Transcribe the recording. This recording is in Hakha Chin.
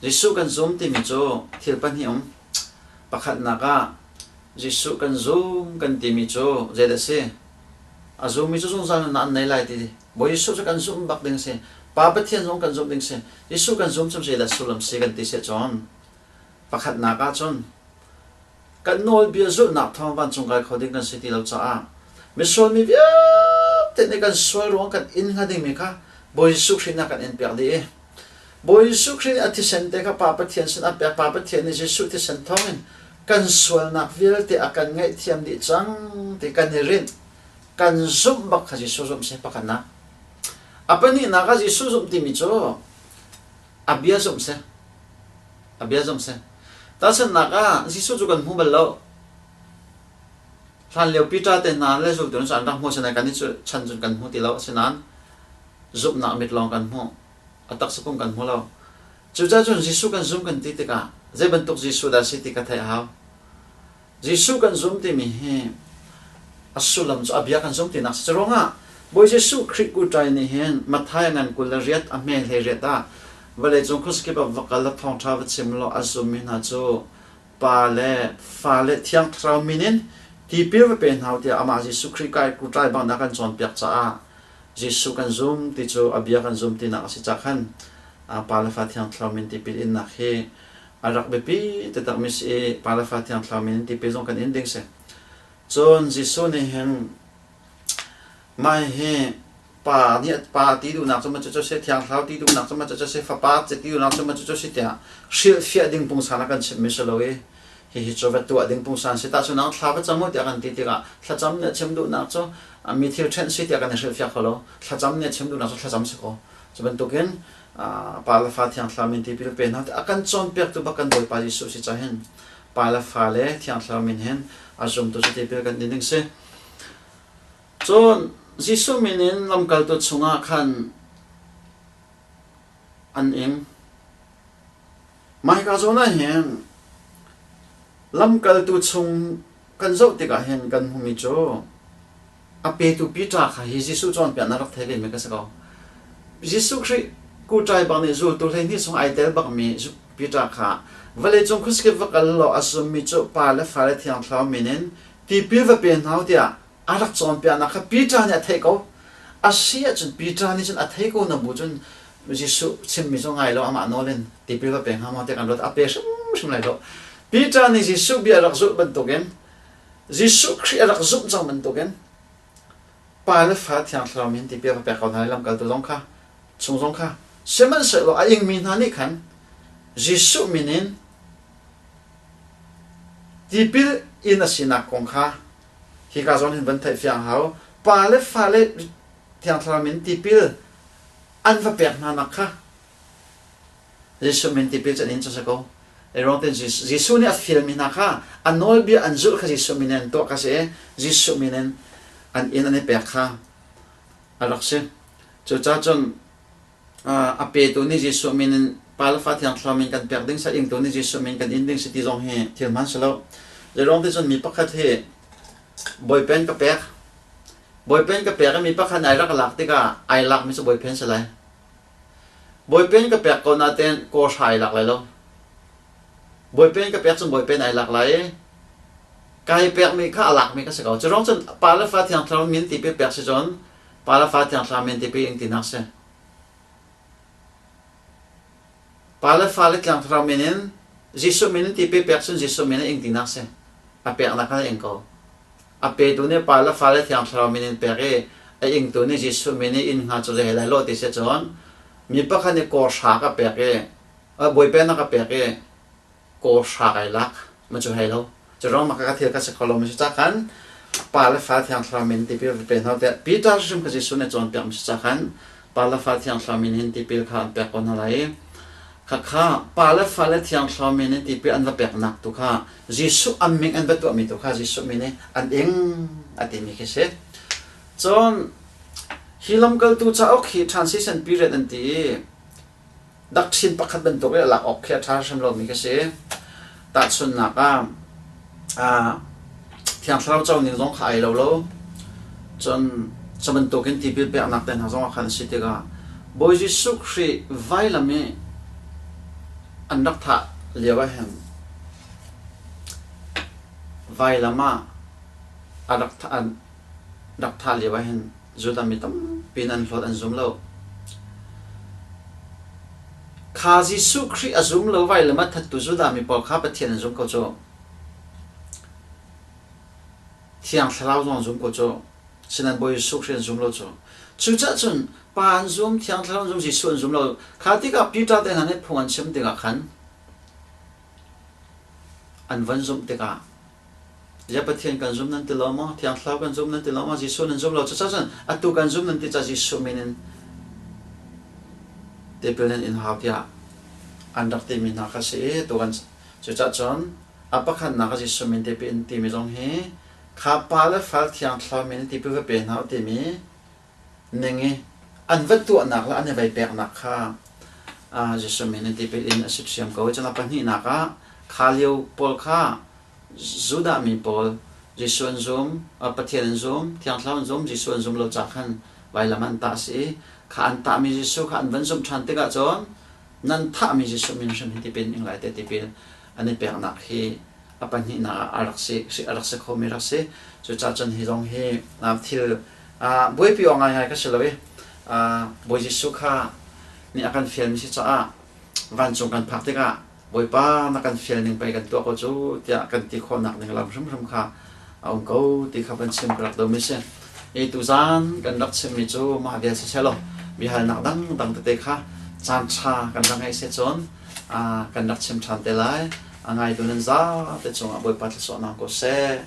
Jesuh kan zum timi cu thil pahnih um. Pakhatnak ah Jesuh kan zum kan timi cu zeidah a si? A zummi cu zungzal nunnak an nei lai ti. Bawi Jesuh cu kan zumh bak ding a si. Pa Pathian zong kan zumh ding a si. Jesuh kan zum cu zeidah sullam si kan ti seh cun pakhatnak ah cun kan nawlbia zulhnak thawng vancung kai kho ding kan si ti lo caah misual mi vialte nih kan sual ruang kan inn hnga dingmi kha Bawi Jesuh Khrih nih a kan in piak dih i Bawi Jesuh Khrih nih a thisen te kha Pa Pathian sin a pek. Pa Pathian nih Jesuh thisen thawngin kan sualnak vialte a kan ngaihthiam dih cang ti kan i rinh. Kan zumh bak kha Jesuh zumh si pakhatnak. A pahnihnak ah Jesuh zumh timi cu a bia zumh si. A bia zumh si. Tahchunhnak ah Jesuh cu kan hmu bal lo. Hlan lio Peter te hna le zultu cu an rak hmu asinain kannih cu chan cun kan hmu ti lo. Asinain zumhnak mit lawng kan hmuh. A taksa pum kan hmu lo. Cucaah cun Jesuh kan zum kan ti tikah zei bantuk Jesuh dah a si ti kha theih a hau. Jesuh kan zum timi hi a sullam cu a bia kan zum tinak si. Curuangah Bawi Jesuh Khrih kuṭai nih hin Matthai ngan 28 a hme 18 ah vawleicung khuazakip ah va kal la thawngṭha va chim law a zummi hna cu Pa le Fa le Thiang Thlarau min in tipil va pe hna u tiah amah Jesuh Khrih kai kuṭai bang a kan cawnpiak caah Jesuh kan zum ti cu a bia kan zum tinak a si cah khan Pa le Fa Thiang Thlarau min tipil innak hi a rak biapi taktakmi si i Pa le Fa Thiang Thlarau min in tipil zong kan in ding si. Cun Jesuh nih hin mah hi Pa nih Pa ti duhnak cu macu cu si, Thiang Thlarau ti duhnak cu macu cu si, Fapa ti duhnak cu macu cu si tiah hrilhfiah ding pungsan a kan chimhmi si lo i hihi cu va tuah ding pungsan si. Tahchunhnak thla va cam u tiah kan ti tikah thlacam nih a chim duhnak cu mi thil ṭhenh si tiah kan i hrilhfiah kho lo. Thlacam nih a chim duhnak cu thlacam si ko. Cu bantukin Pa le Fa Thiang Thlarau min tipil pe hna a kan cawnpiaktu bak kan Bawipa Jesuh si cahin Pa le Fa le Thiang Thlarau min hin a zumtu cu tipil kan din ding si. Cun Jesuh min in lamkaltu chungah khan an ing. Mahika zawn ah hin lamkaltu chung kan zoh tikah hin kan hmumi cu a petu Peter kha hi Jesuh cawnpiaknak rak thei vemi ka si ko. Jesuh Khrih kuṭai bak nih zultu 12 chung ai tel bakmi Peter kha vawleicung khuasikip va kal law a zummi cu Pa le Fa le Thiang Thlarau min in tipil va pe hna u tiah a rak cawnpiaknak kha Peter nih a theih ko. A si ahcun Peter nih cun a thei ko na bu cun Jesuh chimmi cu ngai lo amah nawl in tipil va pe hnga maw tiah kan ruat a pe hrimhrim lai lo. Peter nih Jesuh bia rak zulh bantukin Jesuh Khrih a rak zumh cang bantukin Pa le Fa Thiang Thlarau min tipil va pek ko hna i lamkaltu zong kha chung zong kha sihmanhsehlaw a ingmi hna nih khan Jesuh min in tipil in a sinak kong kha hika zawn hin van theih fiang hau. Pa le Fa le Thiang Thlarau min tipil an va pek hna nak kha Jesuh min tipil cu an in cu si ko. Ruang tein Jesuh nih a fialmi hna kha a nawlbia an zulh kha Jesuh min in an tuah kha si i Jesuh min in an inn an i pek kha a rak si. Cucaah cun a petu nih Jesuh min in Pa le Fa Thiang Thlarau min kan pek ding sa ingtu nih Jesuh min kan in ding si ti zong hi thil hmaan si lo. Zeiruang ti cun mi pakhat hi Bawipen ka pek Bawipen ka pek i mi pakhat nih ai rak lak tikah ai lakmi cu Bawipen si lai. Bawipen ka pek ko nain kawhra ai lak lai lo. Bawipen ka pek cun Bawipen ai lak lai i kai pekmi kha a lakmi ka si ko. Cu ruang cun Pa le Fa Thiang Thlarau min ti pek si cun Pa le Fa Thiang Thlarau min ti pe ing tinak si. Pa le Fa le Thiang Thlarau min in Jesuh min in ti pe pek cun Jesuh min in ing tinak si. A peknak kha ing ko. A petu nih Pa le Fa le Thiang Thlarau min in pek i a ingtu nih Jesuh min i inn hnga cu zei he lai lawh ti si cun mi pakhat nih kawhra ka pek i bawipa na ka pek i kawhra kai lak ma cu hei lo cu ruang mah ka thil ka si kho lo mi si ca khan Pa le Fa Thiang Thlarau min tipil va pe hna tiah Peter hrim kha Jesuh nih cawnpiak mi si ca khan Pa le Fa Thiang Thlarau min hin tipil kha an pek ko hna lai i Khakha Pa le Fa le Thiang Thlarau min in tipil an va peknak tu kha Jesuh an min an va tuahmi tu kha Jesuh min i an ing a timi khi si. Cun hi lamkaltu cauk hi transition period an ti i doctrine pakhat bantuk i lak awk khi a ṭha hrim lomi khi si. Tahchunhnak ah Thiang Thlarau co ning zong kha ai lo lo. Cun cu bantukin tipil peknak te hna zong ah khan a si tikah Bawi Jesuh Khrih vailam i an rak thah lio ah hin vailam ah a rak thah an rak thah lio ah hin Judah mi tampi in an hlawt an zum lo. Kha Jesuh Khrih a zum lo vailam ah thattu Judah mi pawl kha Pathian an zum ko cu. Thiang Thlarau zong an zum ko cu. Sinan Bawi Jesuh Khrih an zum lo cu. Cucaah cun Pa an zum, Thiang Thlarau an zum, Jesuh an zum lo. Kha tikah Peter te hna nih phung an chim tikah khan an van zumh tikah Ya Pathian kan zum nan ti lo maw? Thiang Thlarau kan zum nan ti lo maw? Jesuh nan zum lo. Cucaah cun atu kan zum nan ti ca Jesuh min in tipil nan in hau tiah an rak timi hna kha si i tu kan cucaah cun a pakhatnak ah Jesuh min tipil in timi zong hi kha pa le fal Thiang Thlarau min in tipil va pe hna u timi ning i an va tuahnak le an i vei peknak kha Jesuh min in tipil in a si ṭhiam ko. Cun a pahnihnak ah kha lio pawl kha Judah mi pawl Jesuh an zum, Pathian an zum, Thiang Thlarau an zum, Jesuh an zum lo ca khan vailam an tah a si i kha an tahmi Jesuh kha an van zumh ṭhan tikah cun nan thahmi Jesuh min hrim hi tipil ning lai te tipil an i peknak hi a pahnihnak ah a rak si a rak si khomi rak si. Cucaah cun hi zong hi thil buaipi awk ngaingai ka si lo i Bawi Jesuh kha nih a kan fialmi si caah vancung kan phak tikah Bawipa na kan fial ning pei kan tuah ko cu tiah kan ti khawhnak ding lam hrimhrim kha a um ko ti kha van chim ka rak duhmi si. I tuzaan kan rak chimmi cu mah vial si selaw biahalnak dangdang tete kha caan ṭha kan rak ngeih si cun kan rak chim ṭhan te lai. A ngaitu nan zate cungah Bawipa thluachuahnak ko seh.